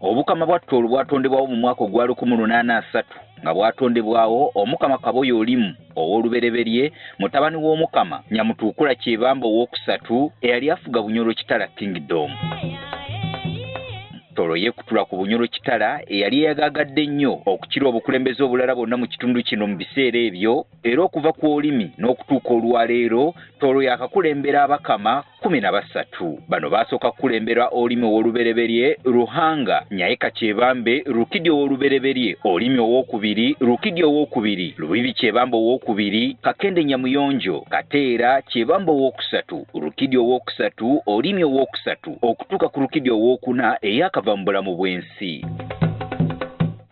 Obukama bwa Tooro bwatondebwawo mu mwaka ogwa 1830 nga bwatondebwawo Omukama Kaboyo Olimu ow'olubereberye, mutabani w'Omukama Nyamutuukula Kyebamba owookusatu eyali afuga Bunyoro Kitara Kingdom. Tooro yeekutula ku Bunyoro Kitara eyali eyagaagadde ennyo okukira obukulembeze obulala bwonna mu kitundu kino mu biseera ebyo, era okuva ku Olimi n'okutuuka olwaleero Tooro yakakulembera abakama 13. Bano baasooka kukulembera Olimi ow'olubereberye, Ruhanga Nyaika Kyebambe, Rukidi ow'olubereberye, Olimi owookubiri, Rukidi owookubiri, Lubibi Kyebambe owookubiri, Kakende Nyamuyonjo, Kateera Kyebambe owookusatu, Rukidi owookusatu, Olimi owookusatu, okutuuka ku Rukidi owookuna eyakava mu bulamu bw'ensi.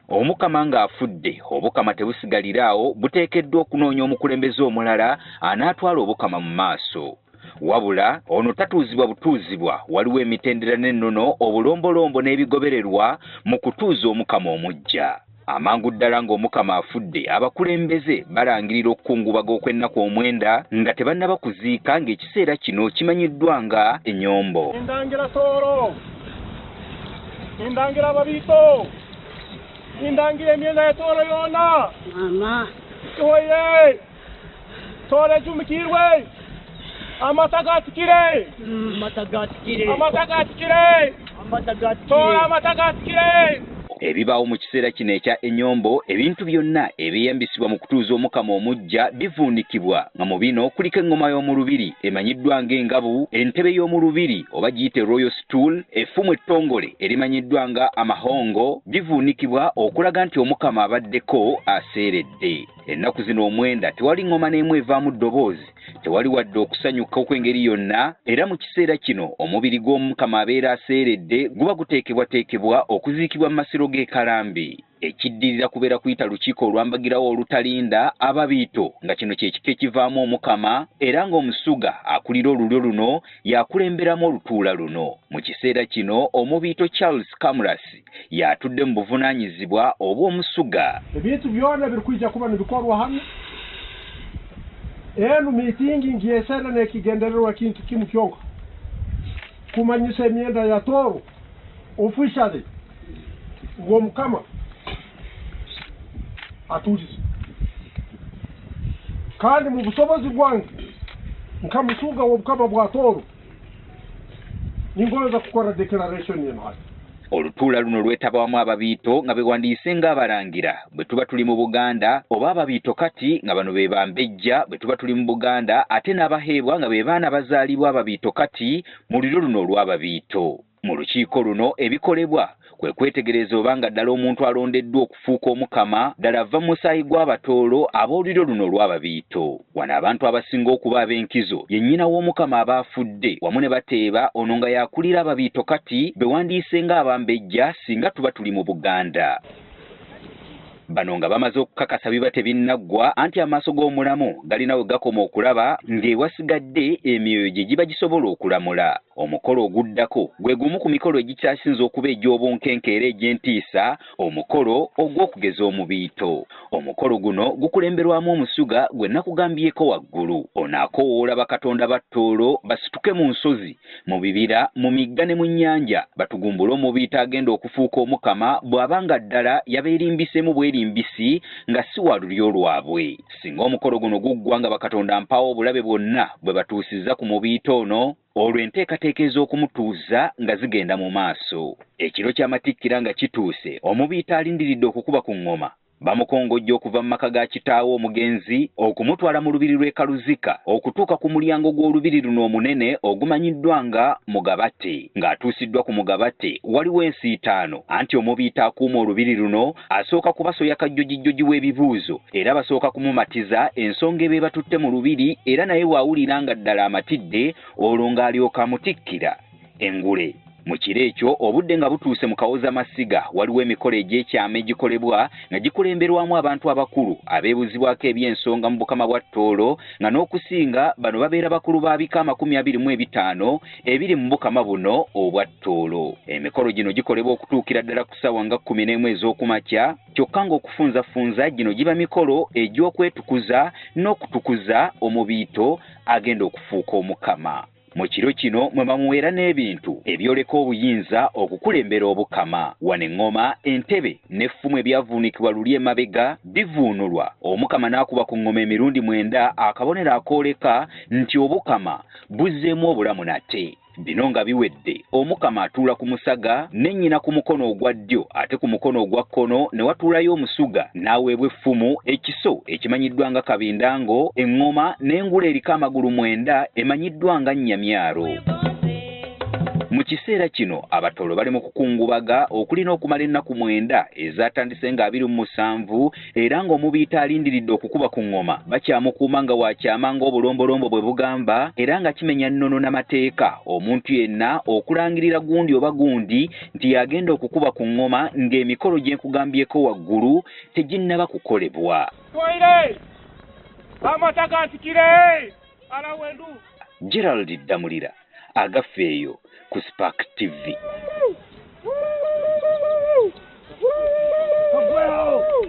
Omukama ng'afudde, obukama tebusigalira awo, buteekeddwa okunoonya omukulembeze omulala anaatwala obukama mu maaso. Wabula ono tatuuzibwa butuuzibwa, waliwo emitendera n'ennono, obulombolombo n'ebigobererwa mu kutuuza omukama omuggya. Amangu ddala ng'omukama afudde, abakulembeze balangirira okukungubaga okw'ennaku 9 nga tebannaba kuziika, ng'ekiseera kino kimanyiddwa nga ennyombo. Endangira Tooro, endangira Ababiito, endangira emyenda ya Tooro yonna. Mama. Oye! Tooro ejumikirwe! Amata gatikire! Amata gatikire! Amata gatikire! Amata gatikire! Tooro amata gatikire! Ebibaawo mu kiseera kino ekya ennyombo, ebintu byonna ebyeyambisibwa mu kutuuza omukama omuggya bivuunikibwa, nga mu bino kuliko eŋŋoma y'omu lubiri emanyiddwa ng'engabu, entebe y'omu lubiri oba giyite royal stool, effumu ettongole erimanyiddwa nga amahongo, bivuunikibwa okulaga nti omukama abaddeko aseeredde. Ennaku zino 9 tewali ŋŋoma n'emu evaamu ddoboozi, tewali wadde okusanyuka okw'engeri yonna, era mu kiseera kino omubiri gw'omukama abeera aseeredde guba guteekebwateekebwa okuziikibwa mu masiro g'e Kalambi. Ekiddirira kubeera kuyita lukiiko olwambagirawo olutalinda ababiito, nga kino kye kika ekivaamu omukama, era ng'omusuga akulira olulyo luno y'akulemberamu olutuula luno. Mu kiseera kino omubiito Charles Kamurasi y'atudde mu buvunaanyizibwa obw'omusuga. Ebintu byonna birikwijja kuba nibikorwa hano. Enu miitingi ngyesere n'ekigendererwa kintu kimu kyonka, kumanyisa emyenda ya Tooro officially ng'omukama atuulize, kandi mu busobozi bwange nka musuga w'obukama bwa Tooro ningonza kukora declaration eno hati. Olutuula luno lwetabwamu ababiito nga bewandiise ng'abalangira bwe tuba tuli mu Buganda, oba ababiito kati nga bano be bambejja bwe tuba tuli mu Buganda, ate n'abaheebwa nga be baana bazaalibwa ababiito kati mu lulyo luno olw'ababiito. Mu lukiiko luno ebikolebwa kwe kwetegereza oba nga ddala omuntu alondeddwa okufuuka omukama ddala ava mu musaayi gw'Abatooro ab'olulyo luno olw'ababiito. Wano abantu abasinga okuba ab'enkizo ye nnyina w'omukama aba afudde, wamu ne bateeba ono nga y'akulira ababiito kati bewandiise ng'abambejja singa tuba tuli mu Buganda. Bano nga bamaze okukakasa biba tebinnaggwa, anti amaaso g'omulamu galina we gakoma okulaba ng'ewasigadde emyoyo gye giba gisobola okulamula. Omukolo oguddako gwe gumu ku mikolo egikyasinze okuba egy'obunkenke era egy'entiisa, omukolo ogw'okugeza omubiito. Omukolo guno gukulemberwamu omusuga gwe nakugambyeko waggulu. Ono akoowoola bakatonda ba Tooro basituke mu nsozi, mu bibira, mu migga ne mu nnyanja, batugumbule omubiito agenda okufuuka omukama bw'aba nga ddala yabeerimbiseemu bwerimbisi nga si wa lulyo lwabwe. Singa omukolo guno guggwa nga bakatonda mpaawo obulabe bwonna bwe batuusizza ku mubiito ono, olwo enteekateeka ez'okumutuuza nga zigenda mu maaso. Ekiro ky'amatikkira nga kituuse, omubiito alindiridde okukuba ku ŋŋoma. Bamukongojja okuva mu maka ga kitaawe omugenzi okumutwala mu lubiri lw'e Kaluzika okutuuka ku mulyango gw'olubiri luno omunene ogumanyiddwa nga Mugabate. Ng'atuusiddwa ku Mugabate waliwo ensiitaano, anti omubiito akuuma olubiri luno asooka kubasoya kajjojijjoji w'ebibuuzo, era basooka kumumatiza ensonga eba ebatutte mu lubiri, era naye bw'awulira nga ddala amatidde olwo ng'alyoka amutikkira engule. Mu kiro ekyo obudde nga butuuse mu Kawoza Masiga, waliwo emikolo egy'ekyama egikolebwa nga gikulemberwamu abantu abakulu abeebuuzibwako eby'ensonga mu bukama bwa Tooro, nga n'okusinga bano babeera bakulu ba bika 25 ebiri mu bukama buno obwa Tooro. Emikolo gino gikolebwa okutuukira ddala ku ssaawa nga 11 ez'okumakya, kyokka ng'okufunzafunza gino giba mikolo egy'okwetukuza n'okutukuza omubiito agenda okufuuka omukama. Mu kiro kino mwe bamuweera n'ebintu ebyoleka obuyinza okukulembera Obukama. Wano eŋŋoma, entebe n'effumu ebyavuunikibwa luli emabega bivuunulwa, Omukama n'akuba ku ŋŋoma emirundi 9, akabonero akooleka nti Obukama buzzeemu obulamu nate. Bino nga biwedde, Omukama atuula ku musaga ne nnyina ku mukono ogwa ddyo, ate ku mukono ogwa kkono ne watuulayo omusuga n'aweebwa effumu, ekiso ekimanyiddwa nga kabindango, eŋŋoma n'engule eriko amagulu 9 emanyiddwa nga nnyamyaro. Mu kiseera kino Abatoro bali mu kukungubaga okulina okumala ennaku 9 ezaatandise nga 27, era ng'omubiita alindiridde okukuba ku ŋŋoma bakyamukuuma nga wakyama ng'obulombolombo bwe bugamba, era nga kimenya nnono n'amateeka omuntu yenna okulangirira gundi oba gundi nti y'agenda okukuba ku ŋŋoma ng'emikolo gye nkugambyeko waggulu teginnaba kukolebwa. Gerald Ddamulira, Agaffe eyo ku Spark TV.